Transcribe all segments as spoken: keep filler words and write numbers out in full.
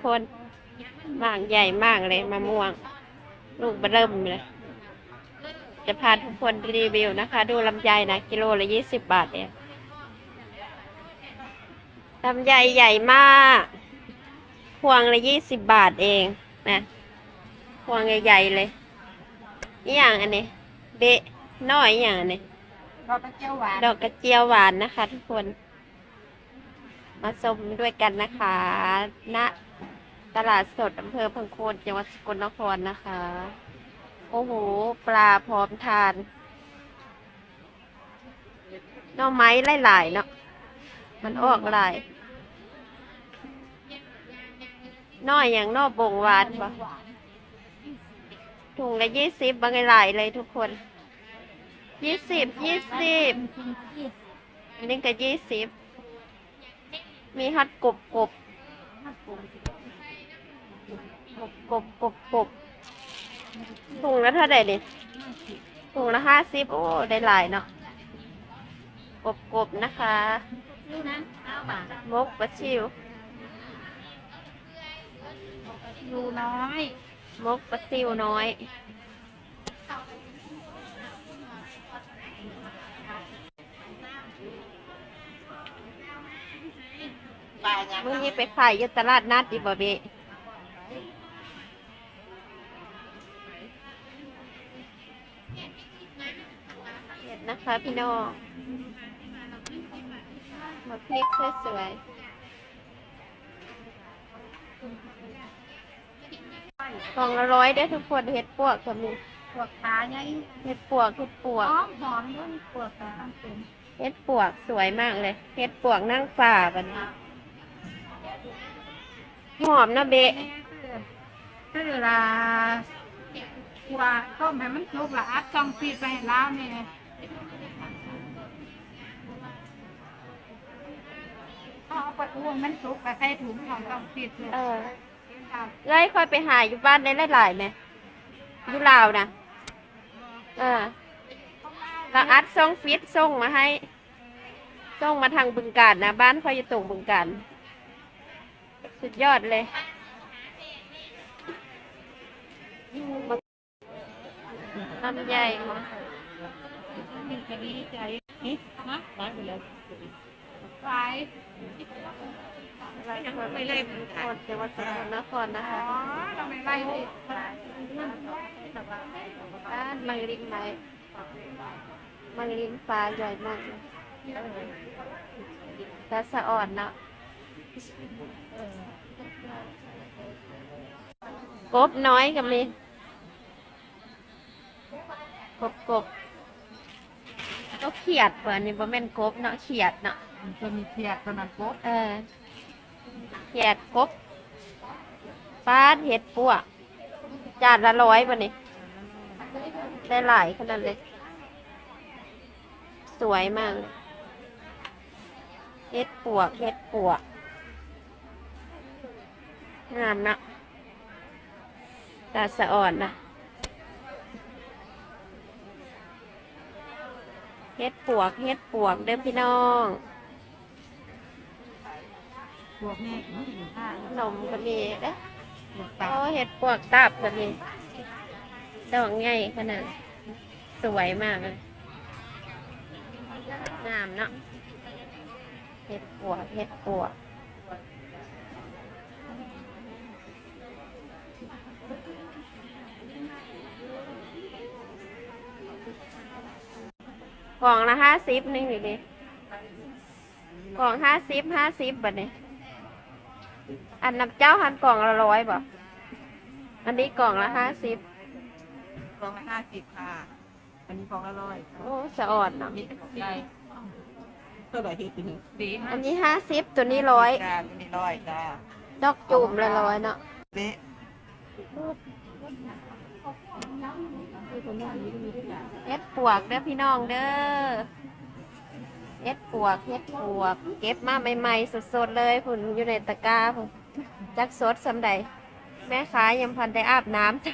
คน หมากใหญ่มากเลย มะม่วง ลูกเบ้อเริ่มเลย จะพาทุกคนรีวิวนะคะ ดูลำไยนะ กิโลละยี่สิบบาทเอง ลำไยใหญ่มาก พวงละยี่สิบบาทเองนะ พวงใหญ่ๆเลย อีหยังอันนี้ เบะน้อยอีหยังอันนี้ ดอกกระเจียวหวาน ดอกกระเจียวหวานนะคะทุกคน มาชมด้วยกันนะคะ ณ ตลาดสดอำเภอพังโคน จังหวัดสกลนครนะคะ โอ้โห ปลาพร้อมทาน หน่อไม้หลายๆเนาะ มันออกหลาย หน่อหยัง หน่อบ่งหวานบ่ ถุงละยี่สิบ บางหลายเลยทุกคน ยี่สิบ ยี่สิบ อันนี้ก็ยี่สิบ มีฮอดกบกบ กบกบกบกบ ถุงละเท่าไหร่นี่ ถุงละห้าสิบ โอ้ ได้หลายเนาะ กบกบนะคะ มกปลาซิว อยู่น้อย มกปลาซิวน้อย มื้อนี้ไปขายอยู่ตลาดนัดอีกบ่เบะ เห็ดนะคะพี่น้อง มาพริกสวยๆ กล่องละร้อยเด้อทุกคน เห็ดปวกก็มี ปวกขาใหญ่ เห็ดปวก เห็ดปวก หอมหอมด้วย ปวกขาเป็น เห็ดปวกสวยมากเลย เห็ดปวกนางฟ้าบัดนี้ หอมเนาะเบะ คือละ ว่าต้มให้มันสุกละ อัดช่องฟรีซไปให้ลาวนี่ เขาเอาไปอ้วนมันสุกก็ใส่ถุงของช่องฟรีซเลย เออ เอ้ย ค่อยไปหาอยู่บ้านได้หลายๆแหม อยู่ลาวนะ เออ แล้วอัดช่องฟรีซส่งมาให้ ส่งมาทางบึงกาฬนะ บ้านค่อยอยู่ตรงบึงกาฬ สุดยอดเลย ลำไย ขาย ยังไม่ไล่มันค่ะ จังหวัดสกลนครนะคะ อ๋อ เราไม่ไล่เลย บ้านมังลิงไหม มังลิงฟ้าใหญ่มากเลย ตาสะอ่อนเนาะ กบน้อยก็มี กบ กบ ก็เขียดกว่านี่ บ่แม่นกบเนาะ เขียดเนาะ มันจะมีเขียดตัวนั้นกบ เออ เขียดกบ ปาด เห็ดปวก จานละร้อยบ่นี่ ได้หลายขนาดเลย สวยมากเลย เห็ดปวก เห็ดปวก งามเนาะ ตาสะอ่อนนะ เห็ดปวก เห็ดปวกเด้อพี่น้อง พวกนี้ ขนมก็มีเด้อ โอ้ เห็ดปวกตับก็มี ดอกใหญ่ขนาด สวยมากเลย งามเนาะ เห็ดปวก เห็ดปวก กล่องละห้าสิบ นี่นี่ดิ กล่องห้าสิบ ห้าสิบ บัดนี้ อันน้ำเจ้าหันกล่องละร้อยบ่ อันนี้กล่องละห้าสิบ กล่องละห้าสิบค่ะ อันนี้กล่องละร้อย โอ้ สะอ่อนเนาะ นี่ได้ เท่าไหร่เฮ็ดตัวนี้ อันนี้ห้าสิบ ตัวนี้ร้อย จ้า ตัวนี้ร้อยจ้า ดอกจูมละร้อยเนาะ เละ เห็ดปวกเด้อพี่น้องเด้อ เห็ดปวก เห็ดปวก เก็บมาใหม่ๆ สดๆเลย พุ้นอยู่ในตะกร้าพุ้น จักสดส่ำใด แม่ค้ายังพันได้อาบน้ำจ้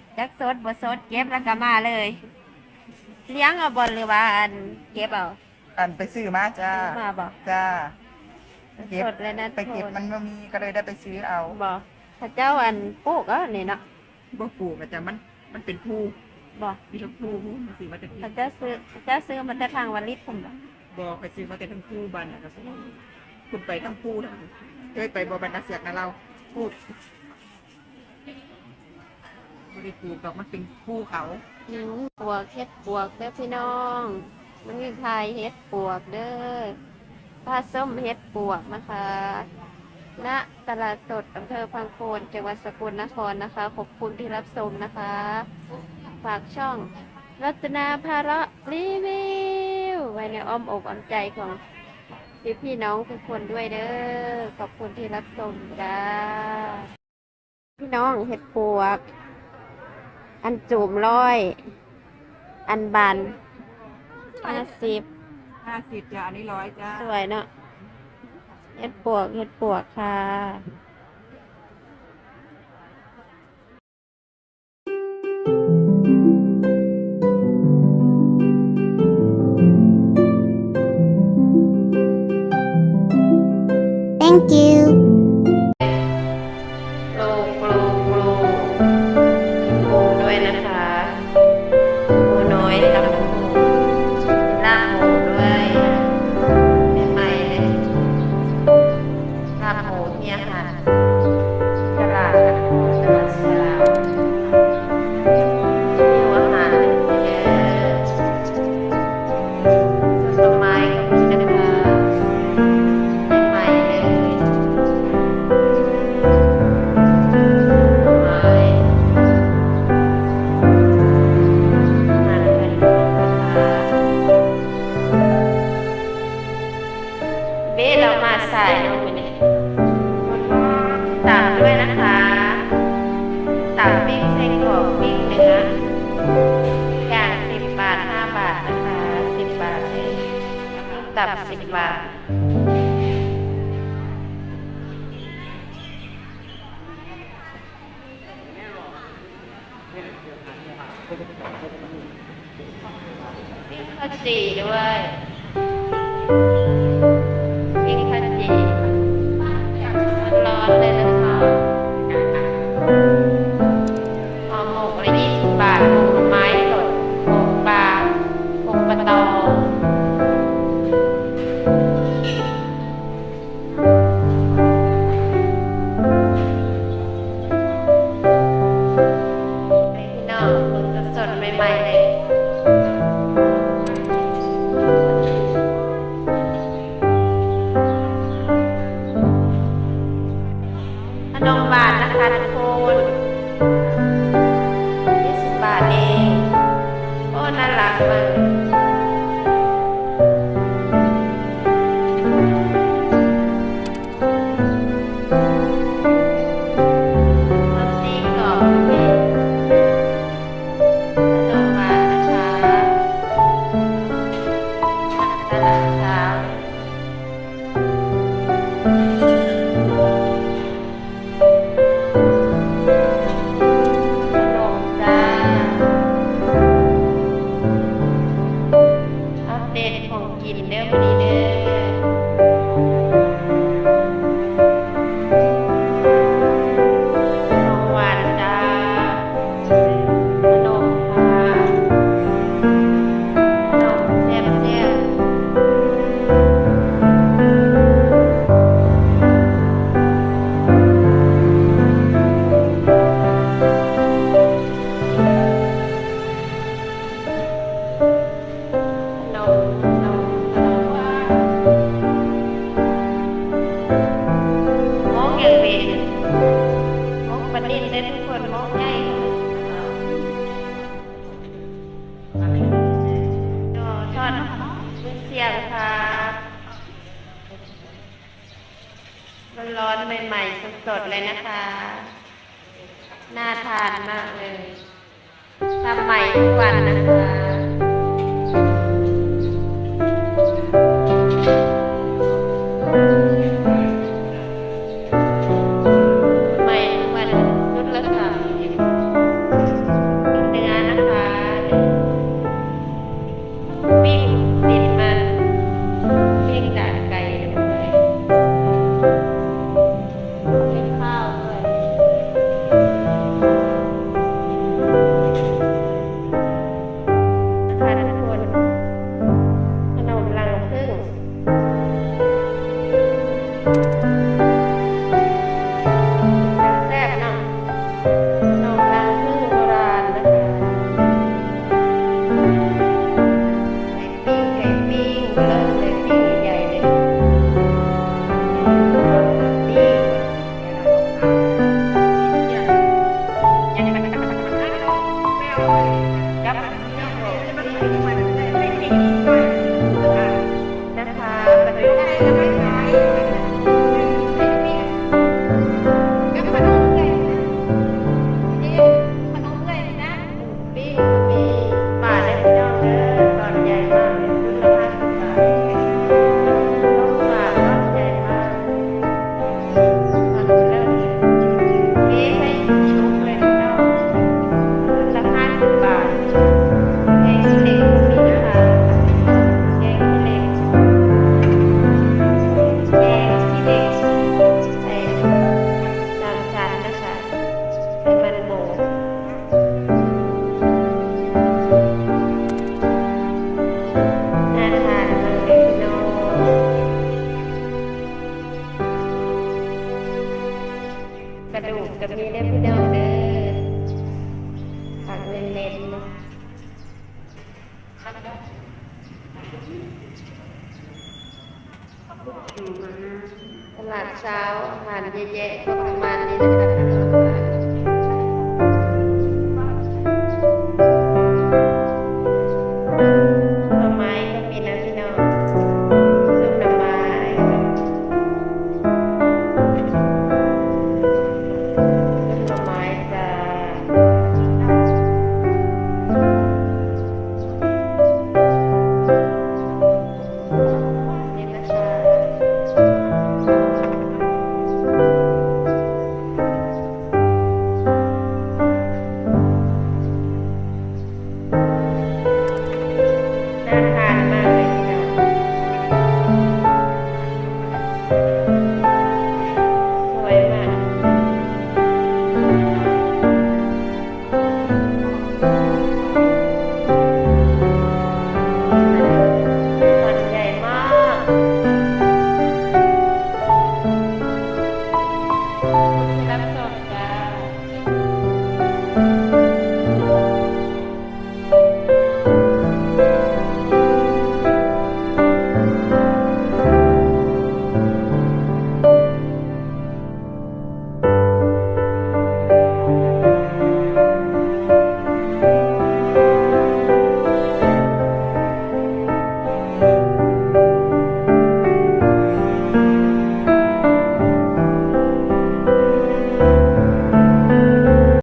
ำ จักสดบ่สด เก็บแล้วก็มาเลย เลี้ยงเอาบ่หรือว่าอันเก็บเอา อันไปซื้อมาจ้า ซื้อมาบ่ จ้า เก็บ สดๆเลยนะทุกคน ไปเก็บมันบ่มี ก็เลยได้ไปซื้อเอา บ่ เขาเจ้าอันปลูกเอานี่เนาะ บ่ปลูกอะจ้ะ มัน มันเป็นภู บ่ มีทั้งภู ภู มันสิว่าแต่ เขาเจ้าซื้อ เขาเจ้าซื้อมาแต่ทางวาริดพุ่นบ่ บ่ ไปซื้อมาแต่ทั้งภูบ้านน่ะ ก็ซื้อ ขึ้นไปทั้งภูทั้ง เคยไปบ่ บ้านนาเสือกนาลาว ภู บ่ได้ปลูกดอก มันเป็นภูเขา อืม ปวก เห็ดปวกเด้อพี่น้อง มื้อนี้ถ่ายเห็ดปวกเด้อ พาส้มเห็ดปวกนะคะ ณ ตลาดสดอำเภอพังโคน จังหวัดสกลนครนะคะ ขอบคุณที่รับชมนะคะ ฝากช่องรัตนาพาเลาะรีวิว ไว้ในอ้อมอกอ้อมใจของพี่ๆน้องทุกคนด้วยเด้อ ขอบคุณที่รับชมจ้า พี่น้อง เห็ดปวก อันจูมร้อย อันบานห้าสิบ ห้าสิบจ้ะ อันนี้ร้อยจ้ะ สวยเนาะ เห็ดปวก เห็ดปวกค่ะ Thank you ปลูก ปลูก ปลูก หมูด้วยนะคะ หมูน้อยกับหมู ลาบหมูด้วย ใหม่ๆเลย ลาบหมูที่อาหารตลาดนัดจังหวัดสลาว มีอาหารเยอะ ต้นไม้ก็มีนะคะ ใหม่ๆเลย ต้นไม้ หั่นเป็นนะคะ เบสเรามาสายเนาะมื้อนี้ ตามด้วยนะคะ ตามปิ้งไส้กรอกปิ้งเนื้อ อย่างสิบบาท ห้าบาทนะคะ สิบบาทเอง ตามสิบบาท ปิ้งข้าวจี่ด้วย ปิ้งข้าวจี่ ร้อนๆเลยนะคะ ห่อหมกละยี่สิบบาท หมกหน่อไม้สด หมกปลา หมกปลาตอง พี่น้อง สดๆใหม่ๆเลย ขนมหวานนะคะทุกคน ยี่สิบบาทเอง โอ้ น่ารักมาก โรตีกรอบ ขนมหวานนะคะ ตลาดเช้า ขนมจ้า อัปเดตของกินเด้อมื้อนี้เด้อ ของหวานจ้า ขนมค่ะ ขนมแซ่บๆ ขนม ขนม ขนม มองอย่างเด่น มองปลานิลได้ทุกคน มองใหญ่ ทอด ทอดเสียงค่ะ ร้อนๆใหม่ๆสดๆเลยนะคะ น่าทานมากเลย ทำใหม่ทุกวันนะคะ ใหม่ทุกวัน ชุดละสามสิบ เนื้อนะคะ ปิ้งติดมัน ปิ้งด่านไก่ด้วย กระดูกก็มีเด้อพี่น้องเด้อ ผักเน้นๆเนาะ ตลาดเช้า อาหารเยอะแยะก็ประมาณนี้นะคะ